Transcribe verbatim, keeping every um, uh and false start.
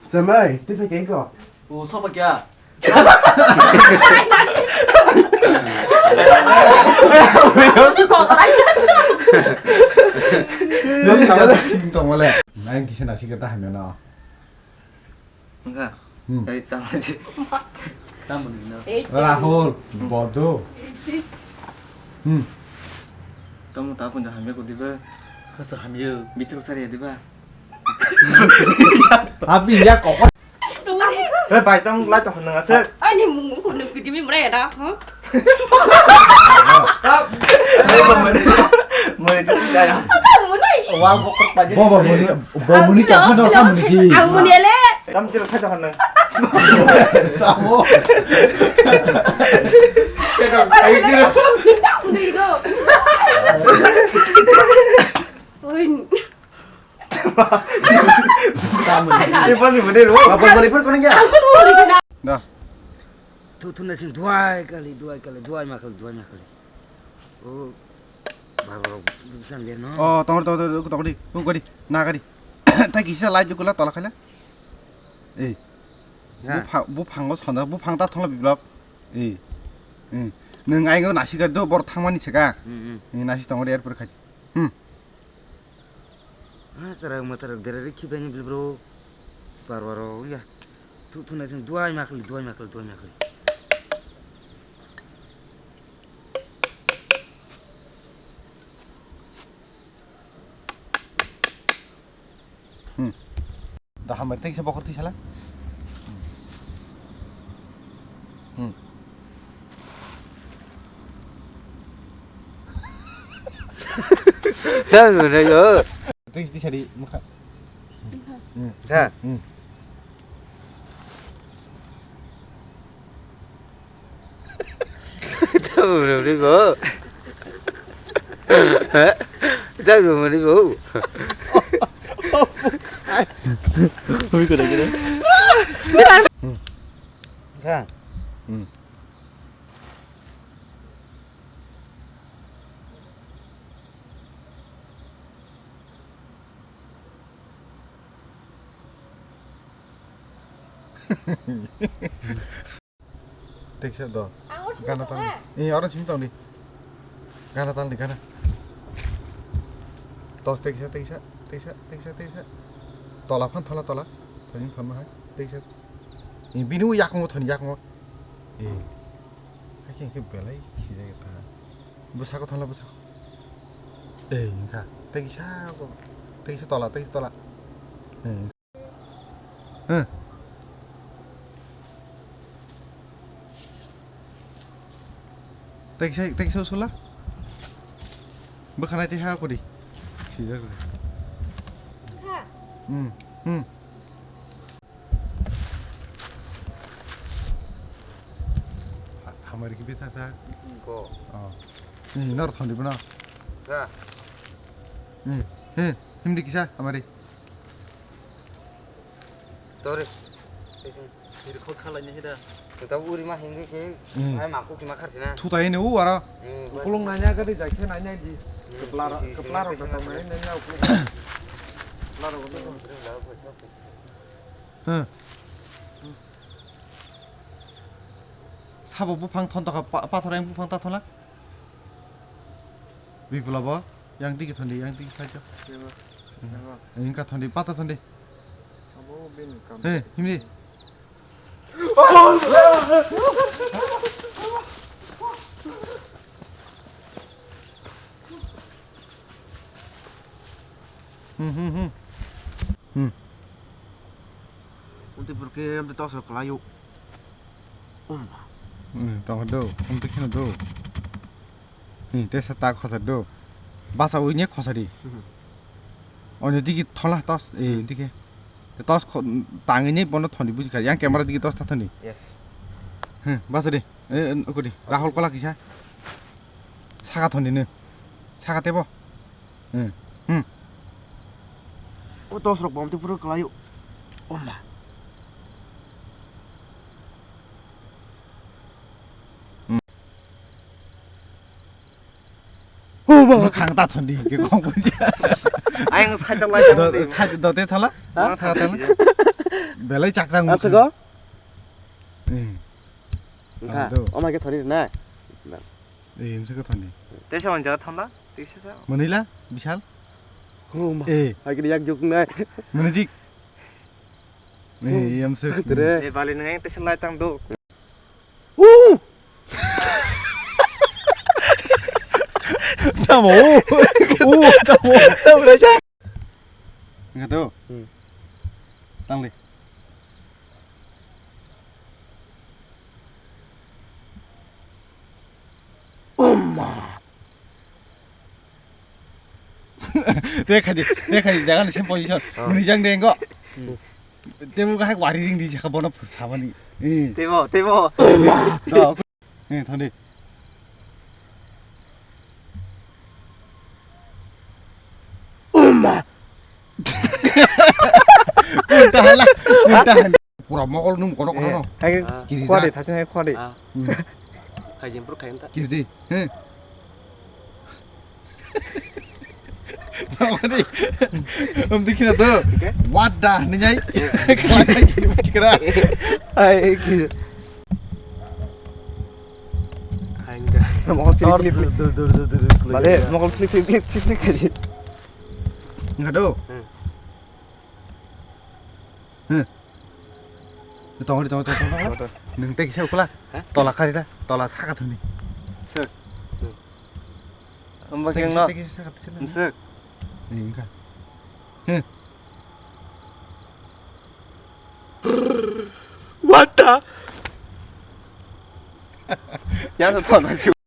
Chamai, twi phai khe ko. O, soba kya? Tong male. Nang kisa nasi kata hamya no. Enggak. Hmm. Dari tang aja. Tang bener. Rahul, bodo. Hmm. Tamo ta pun dah hamya ko diba. Kasa hamya. Bitul sari ya diba. Abi ya kok. He bai tang lai to nang ase. Ani mung ko nuk kiti mi mre da, ha? Mari to dai. Wal bokor paje. Bobo muni, bo muni to ko dor kam muni ki. Ang muni le. Tam tiro sa to nang. Tamo. Ai tiro. Tam ni do. Oi. Impossible deh, bro. Apa boleh pun kena ya? Dah. Thu thu na sing duai kali, duai kali, duai ma kali, duai ma kali. Oh, baru bukan dia no. Oh, tongor tongor tongor tongor di, buka di, na kali. Tak kisa light juga lah tolak kali. Eh, bu phang bu phang lo sana, bu phang tak tolak biblap. Eh, eh, neng aing nasi kali do bor thangmani seka. Hmm. Eh, nasi tongor di airport kali. Hmm. Ah, chwrai mwtarak derari khibaini bili bro. Bar bar o ya. Thu thu na sing duai makli, duai makli, duai makli. Hmm. Da hambar tei kisa bokor twi sala. Hmm. Tei kisa di mukha. Hmm. Ha. Hmm. Tamo rwrwi bo. Tamo rwrwi bo. Tumi kore kore. Kha. Hmm. Teksa do. Ang oro simi Gana tong tong di. Eh, oro simi tong di. Gana tong di, gana. Tos teksa, teksa, teksa, teksa, teksa. Tola phan thola tola. Thajing thon ma hai. Teksa. Eh, bini u yakungo thon yakungo. Eh. Hakhe hwnkhe belai sijak ta. Bwsako thola bwsako. Eh, wngkha. Teksa ko. Teksa tola, teksa tola. Eh. Hmm. Teksa, teksa usula. Bwkhanai tei ha kudi. Sijak. Ha. Hmm. Hmm. Ha-, hamari kibi thasa. Go. Oh. Ni nor thondi buna. Ga. Ni, he, himdi kisa hamari. Tori. Hiri khok khalai ni hida. Tabo uri ma hingke ke, hmm, ai ma kuk ma kharsi na. Thutai ni u ara. Hmm. Ukulung nanya gadi jai khe nanya di. Hmm. Kepla, si, si, kepla si, rok si, nanya ukulung. Kepla rok nanya. Hmm. Sabo buphang thon tokha, pa-, pathor yang buphang ta thona. Bipula bo, yang tiki thondi, yang tiki saja. Sebo. Hmm. Sebo. Yang ka thondi, pathor thondi. Abo bin kam. He, himdi. Hmm, hmm, hmm. Hmm. Unti purke am tos rok kalayo. Um. Hmm, tong do, um te kheno do. Hmm, te sa ta khosa do. Basa uine khosa di. Hmm. Oni digi thola tos, eh, digi. Tos kho-, tangwi ni bono thoni buji kha. Yang camera digi tos ta thoni. Yes. Hmm, basa di. Eh, eh, uko di. Rahul kola kisa. Saka thoni ne. Saka tebo. Hmm. Hmm. O tos rok bom te puro kalayo. Oma. Hmm. Mwkhang ta thondi ke kong buji. Ayang sai ta lai ta. Do, sai do te thala? Ha? Tha thala. Belai chakchang wngkha. Aswk o? Eh. Wngkha. Ang do. Oma khe thani na? Eh, mse khe thani. Tesa on jaga thanda, tesa sa. Manila, Bishal. Oh, ma. Eh. Hai kiri yak juk nai. Manajik. Eh, iya mse. Tere. Eh, bali nang tesa lai tang do. Uh! Tamo, uh, uh, tamo. Tamo raja. Enggak tahu. Hmm. Tangli. Umma. Te khaji, te khaji, jaga ni same position. Ah. Muni jang de engo. Hmm. Te mu kahai wari ring di jaka bono phursabani. Eh. Tebo, tebo. Do. Eh, thandi. Umma. Kunta hala, kunta hala. Pura mogol num kono kono no. Hai kiri khwadi, ja. Thachung hai khwadi. Ah. Hmm. Khai jempur khai anta. Kiri di. He. Samani. Om dikhi na to. Okay. What the ni jai. Kala jai jini buchkara. Hai ki. Hai nga. Mogol flip flip. Dur dur dur dur. Bale mogol flip flip flip flip flip khai. Enggak do. Hmm. He. Tongori, tongori, tongori, tongori. Tongori. Nung tei kisa ukula. He? Tola kari da, tola saka thani. Sir. Amba keng no. Tei kisa saka thani. Sir. Ni engka. He. What the? Ya, so tola shu.